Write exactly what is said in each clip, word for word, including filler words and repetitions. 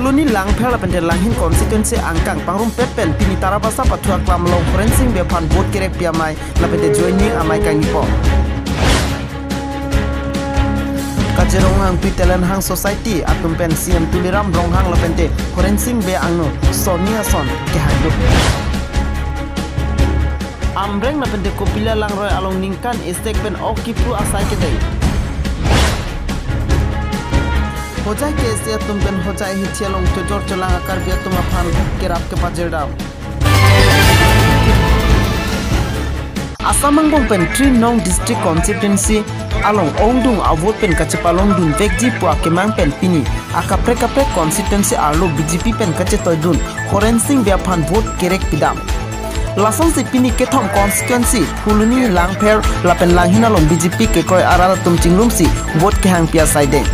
Phuloni, Langpher lapente Langhin constituency angkang pangrumpet pen pini Tarabasa Pathu Aklam along Horensing Bey aphan vote kerekpi amei lapente joining amei kangni pon. Kajir Ronghangpi Talent Hang Society atum pen C M Tuliram Ronghang lapente Horensing Bey angno sonni ason kehang dun. Amreng lapente Kopila Langroi along ningkan esek pen ok kipru asai kedeng. Hojai K S A atum pen Hojai hithi along chojor cholang a-Karbi atum aphan kerap kepajir dam. Assam angbong pen three nong district constituency along ongdung a-vote pen kachepalong dunvekji pu akemang pen pini akaprek kaprek constituency arlo B J P pen kachetoi dun Horensing Bey aphan vote kerekpi dam. Lasonsi pini kethom constituency Phuloni, Langpher lapen Langhin along B J P kekroi arat atum chinglumsi vote kehangpi asai deng.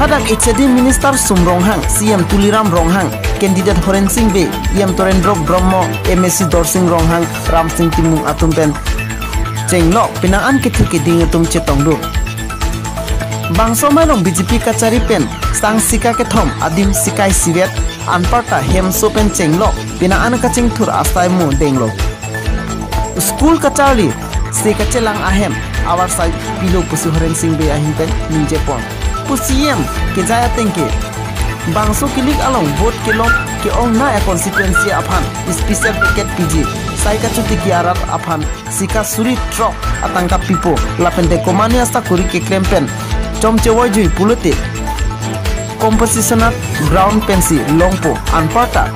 Hadak H A D Minister Sum Ronghang, C M Tuliram Ronghang, candidate Horensing Bey, E M Torendro Brahma, M A C Dorsing Ronghang, Ramsing Timung atum pen chenglok penang an kethe keding atum chetong dun. Bangso amei along B J P kachari pen sang sika kethom adim sika isivet anparta hemso pen chenglok penang an kachingthur asai mo denglo. School kacharli se kachelang ahem avarsai pilo pusi Horensing Bey ahin pen ningje pon. Pu C M kejai ateng ke bangso kilik along vote kelong ke-ong na a-constituency aphan special ticket piji, sai kachotiki arat aphan sika suri throk atangka pipo lapente komane asakuri keklem pen chomche voijui pulote composition ground pensi longpo anparta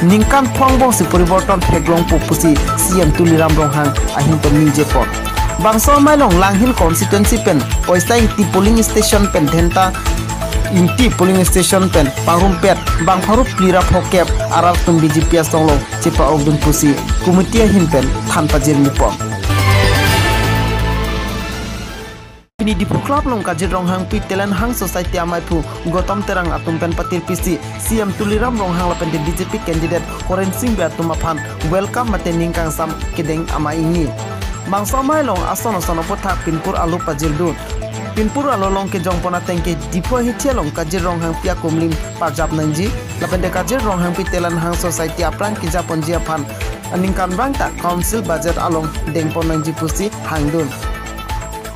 ningkan phongbongsi poriborton theklongpo pusi C M Tuliram Ronghang ahin pen ningje pon. Bangso amei along Langhin constituency pen Poisa Ingti polling station pen dhenta Ingti polling station pen pangrumpet bang pharo phli ra phokep arat atum B J P asong along chepa-ok dun pusi committee ahin pen than pajirmi pon. Pini Diphu Club along Kajir Ronghangpi Talent Hang Society ameiphu Gautam Terang atum pen patirpisi C M Tuliram Ronghang lapente B J P candidate Horensing Bey atum aphan welcome mate ning kangsam kedeng amei ingni. Bangso amei along ason ason aputhak pinpur alo pajir dun. Pinpur alo along kejong pon ateng ke Diphu hithi along Kajir Ronghangpi akumlim parjap nangji lapente Kajir Ronghangpi Talent Hang Society aphrang keja ponji aphan aningkanvang ta council budget along deng pon nangji pusi hang dun.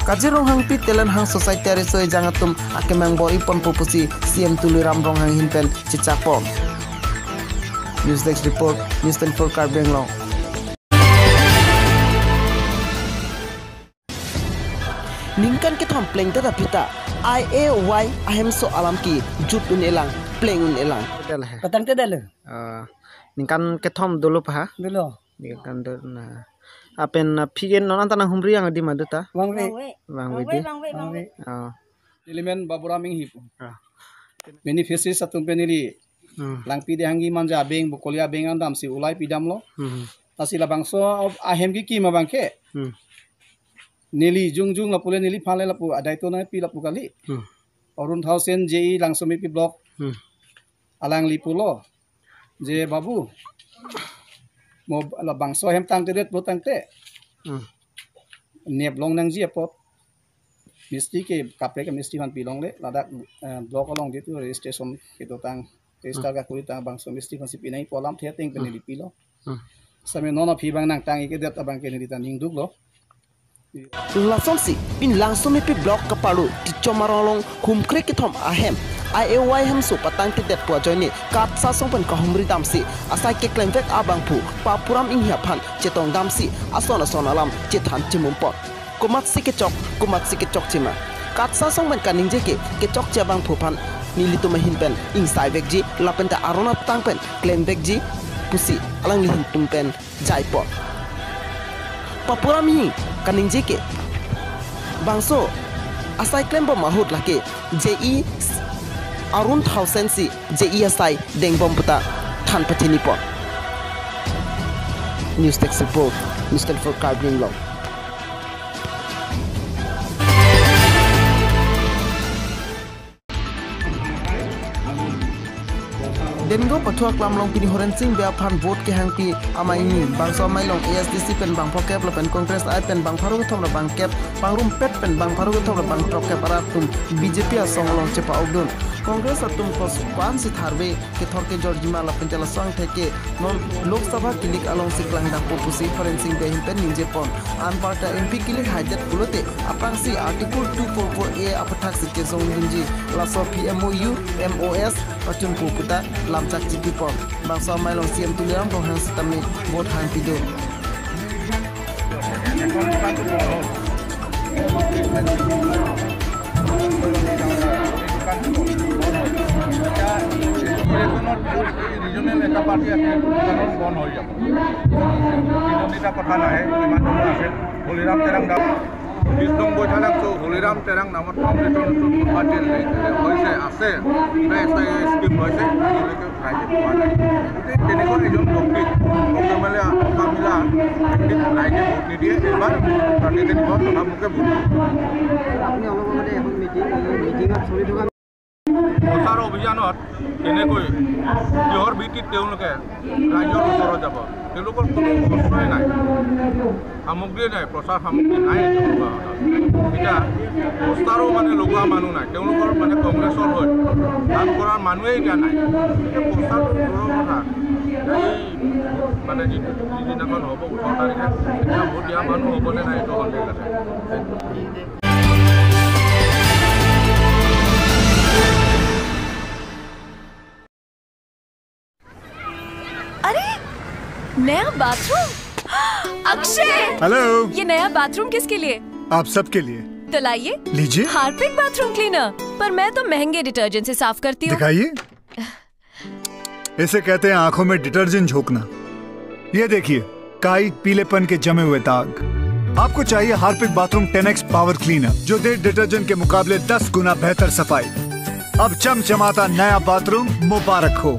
Kajir Ronghangpi Talent Hang Society ariso ejang atum akemang bor-i ponpo pusi C M Tuliram Ronghang ahin pen chechak pon. News Desk Report, News twenty-four Karbi Anglong. Ningkan kethom plengdet aphi ta I A Y ahemso alam kejut un-elang, pleng un-elang. Patangtedetlo. Ah, ningkan kethom dolo pa ha? Dolo. Ningkan dolo na. Lapen, ah, aphi ke non anta nanghumri ang adim adu ta? Vangve. Vangve. Vangve di? Vangve, vangve. Vangve. Ah. Neli men Baburam Inghi pu. Ah. Beneficiaries atum pen neli. Hmm. Langpi Dehangi Manja abeng, Bokolia abeng an damsi ulai pidamlo. Hmm. Lasi labangso ahem kekim abang ke. Hmm. Neli jongjong lapu le neliphan le lapu adai to nangpi lapu kali. Hmm. Arun Thaosen J E Langsomepi Block. Hmm. Alangli pulo. Je Babu. Mo labangso ahem tangtedet pulotangte. Hmm. Nep long nangji apot. Mistri ke kaprek mistri aphan pilongle, ladak, eh, block along ditu registration kedotang, register Hmm. kakuri tang bangso mistri aphansi pinangji pu alamthe ateng pen Hmm. neli pilo. Hmm. Sami non aphi abang nangtang-ikedet abang ke neli ta ningduklo. Lasonsi pini Langsomepi Block kaparlo Tichom arong along humkre kethom ahem I A Y ahemso patangtedet pu ajoine KATSA asong pen kahumri damsi asai keklemvek abangphu Papuram Inghi aphan chetong damsi ason ason alam chethan chimum pon. Komatsi kechok, komatsi kechokche ma. KATSA asong pen kaningje ke kechokche abangphu aphan nelitum ahin pen ingsaivekji, lapen ta aron atang pen klemvekji pusi alangli ahin tum pen jai pon. Papuram Inghi kaningje ke bangso asai klembom ahut lake J E Arun Thaosen si J E asai dengbom puta than pachini pon. News Desk Report, News twenty-four Karbi Anglong. Dengo Pathu Aklam along pini Horensing Bey aphan vote kehangpi amei ingni, bangso amei along A S D C pen bang phokep lapen Congress I pen bang pharo kethom ra bang kep, pangrumpet pen bang pharo kethom ra bang throkkep arat atum B J P asong along chepa-ok dun. Congress atum kos kwan si tharve kethor kejorjima lapen te laso angthek ke non Lok Sabha kilik alongsi klangdakpo pusi Horen Sing Bey ahin pen ningjepon. Anparta M P kilik haidet pulote aphrangsi Article two four four A aphuthak si kesongdunji laso P M O U, M O S pachunpo puta lamchak chipipon. Bangso amei along C M Tuliram Ronghang sitame vote hangpido. Regional এটা পাৰ্টি আছে, দোকানত বন্ধ হৈ যাব। তিনিটা কথা নাহে, কিমান সময় আছে। হলিৰাম তেৰাং দা, বিষ্ণু বৈঠালাংটো হলিৰাম তেৰাং নামত ফাউণ্ডেশ্যনটো পাৰ্টি হৈছে, আছে, এটা এছ আই এ স্কিম হৈছে, আজিলৈকে ৰাইজে পোৱা নাই। গতিকে তেনেকুৱা এজন ব্যক্তিক, এম এল এ, কামিলা ব্যক্তিক ৰাইজে ভোট নিদিয়ে, এইবাৰ ৰাজনীতি দিব, তথা মোকে ভোট দিব। আপুনি অলপ আগতে এখন মিটিং, মিটিঙত চলি থকা প্ৰচাৰ অভিযানত কেনেকৈ, কিহৰ ভিত্তিত তেওঁলোকে ৰাইজৰ ওচৰত যাব? তেওঁলোকৰ কোনো অস্ত্ৰই নাই, সামগ্ৰী নাই, প্ৰচাৰ সামগ্ৰী নাই তেওঁলোকৰ হাতত। এতিয়া পোষ্টাৰো মানে লগোৱা মানুহ নাই, তেওঁলোকৰ মানে কংগ্ৰেছৰ হৈ কাম কৰাৰ মানুহেই এতিয়া নাই। এতিয়া পোষ্টাৰটো দূৰৰ কথা, এই মানে যিটো যিদিনাখন হ'ব ওঠৰ তাৰিখে, তেতিয়া ভোট দিয়া মানুহ হ'বনে নাই, এইটো সন্দেহ আছে। अरे, नया बाथरूम। अक्षय, हेलो। ये नया बाथरूम किसके लिए? आप सबके लिए। तो लाइए। लीजिए। Harpic bathroom cleaner. पर मैं तो महंगे डिटर्जेंट से साफ करती हूँ। दिखाइए। इसे कहते हैं आंखों में डिटर्जेंट झोंकना। ये देखिए, काई, पीलेपन के जमे हुए दाग। आपको चाहिए Harpic bathroom ten x power cleaner, जो दे डिटर्जेंट के मुकाबले दस गुना बेहतर सफाई। अब चमचमाता नया बाथरूम मुबारक हो।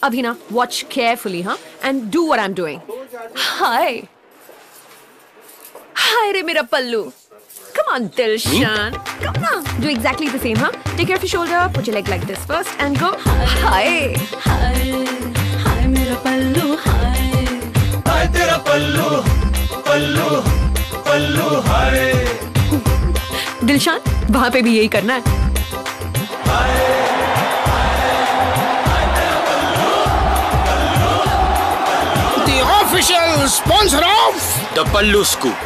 Abhina, watch carefully, huh? And do what I'm doing. Hi. Hi, re mera pallu. Come on, Dilshan. Come on. Do exactly the same, huh? Take care of your shoulder. Put your leg like this first and go. Hi. हाय, हाय मेरा पल्लू, हाय। हाय तेरा पल्लू, पल्लू, पल्लू, हाय। दिलशान, वहां पे भी यही करना है। The official sponsor of The Pallu Scoop.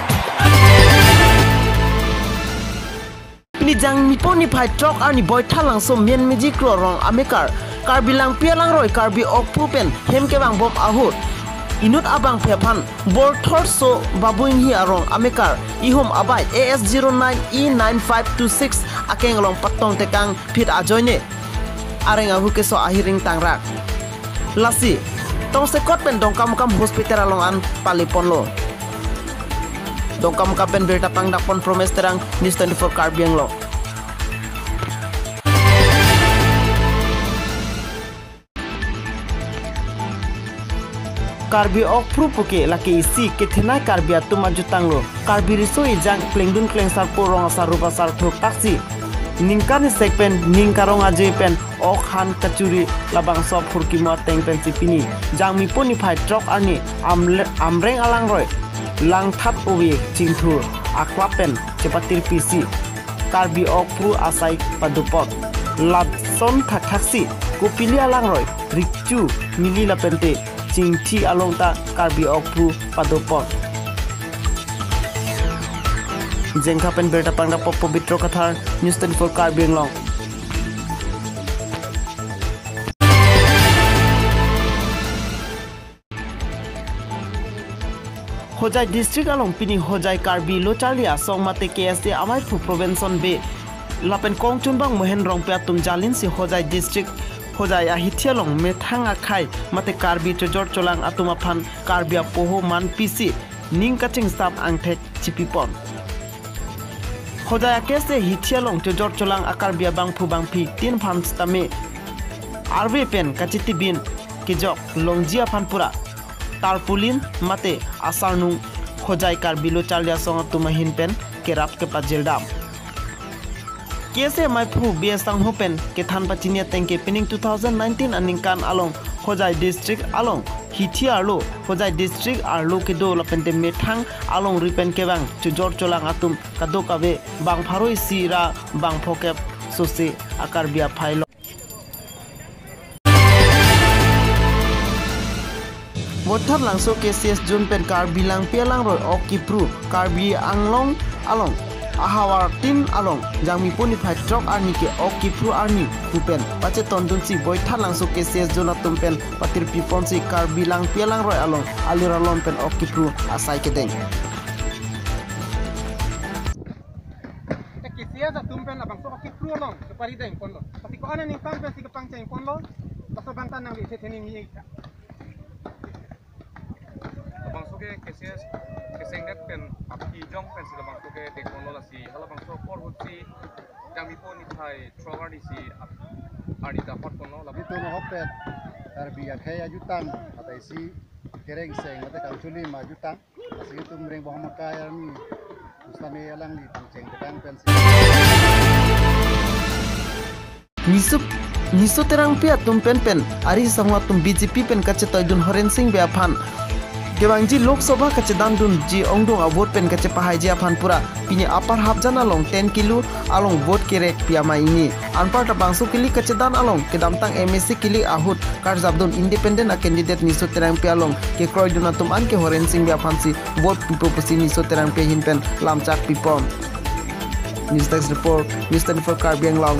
Pini Jangmipo niphai throk arni Boithalangso Menmeji Kro rong amekar Karbi Langpi alangroi Karbi Okphu pen hem kevangbom ahut inut abangphu aphan Borthorso Babu Inghi arong amekar ihum abai A S zero nine E nine five two six akeng along patong tekang phit ajoine areng ahu keso ahiring tangrak. Lasi tongsekot pen Dongkamukam Hospital along an paliponlo. Dongkamukam pen birta pangdakpon Promes Terang, News twenty-four Karbi Anglong. Karbi Okphu puke lake isi kethenei Karbi atum ajutanglo. Karbi riso ejang klengdun klengsarpo rong asar rup asar throk taksi ningkan isek pen ning karong aje pen ok han kachuri labangso aphurkimo ateng pensi pini Jangmipo niphai throk arni Amle-, Amreng alangroi Langthat Ove Chingthur aklap pen chepatir pisi Karbi Okphu asai padopon. Lason thakthaksi Kopili alangroi Rikchu Mili lapente Chingthi along ta Karbi Okphu padopon. Jengkha pen birta pangdakpo Pobitro Kathar, News twenty-four Karbi Anglong. Hojai district along pini Hojai Karbi Lo Charli Asong mate K S A amaiphu Provenson Bey lapen kongchunbang Mohen Rongpi atum jalinsi Hojai district Hojai ahithi along methang akhei mate Karbi chojor cholang atum aphan Karbi apoho manpisi ning kachingsam angthek chipipon. Hojai a-K S A hithi along chojor cholang a-Karbi abangphu bangphi tin aphan sitame arve pen kachetibin kejok longji aphan pura tarpaulin mate asarnung Hojai Karbi Lo Charli Asong atum ahin pen kerap kepajir dam. K S A amaiphu B S Sangho pen kethan pachini ateng ke pining two thousand nineteen aningkan along Hojai district along hithi arlo, Hojai district arlo kedo lapente methang alongri pen kevang chojor cholang atum kadokave bang pharo isi ra bang phokep sose a-Karbi aphai lo. Boithalangso K C S zone pen Karbi Langpi alangroi ok kipru Karbi Anglong along ahavar tin along Jangmipo niphai throk arni ke ok kipru arni pu pen pachetondunsi Boithalangso K C S zone atum pen patirpi ponsi Karbi Langpi alangroi along alir alon pen ok kipru asai kedeng. Ek K C S atum pen labangso ok kipru along kepari deng ponlo. Pasi ko-an aningkan pensi kepangcheng ponlo. Laso abang ta nangli isi thening ni. Labangso ke K C S kesengdet pen aphi jong pensi labangso ke deng ponlo, lasi halabangso apor ahutsi Jangmipo niphai throk arnisi ap-, arni ta hot ponlo. Lab- Itum ahokpet Karbi akhei ajutang, mate isi kereng seng, mate kangchulim ajutang. Lasi itum Ringbom Hamakai arni pusitame alangli pangcheng petang pensi. Niso, Niso Terangpi atum pen pen ari sangho atum B J P pen kachetoidun Horensing Bey aphan kevangji Lok Sabha kachedandunji ongdung a-vote pen kachepahaiji aphan pura pini apar hapjan along ten kilo along vote kerek pi amei ini. Anparta bangso kili kachedan along kedamtang M A C kili ahut karjapdun independent a-candidate Niso Terangpi along kekroidun atum anke Horensing Bey aphansi vote pipo pusi Niso Terangpi ahin pen lamchak pipon. News Desk Report, News twenty-four Karbi Anglong.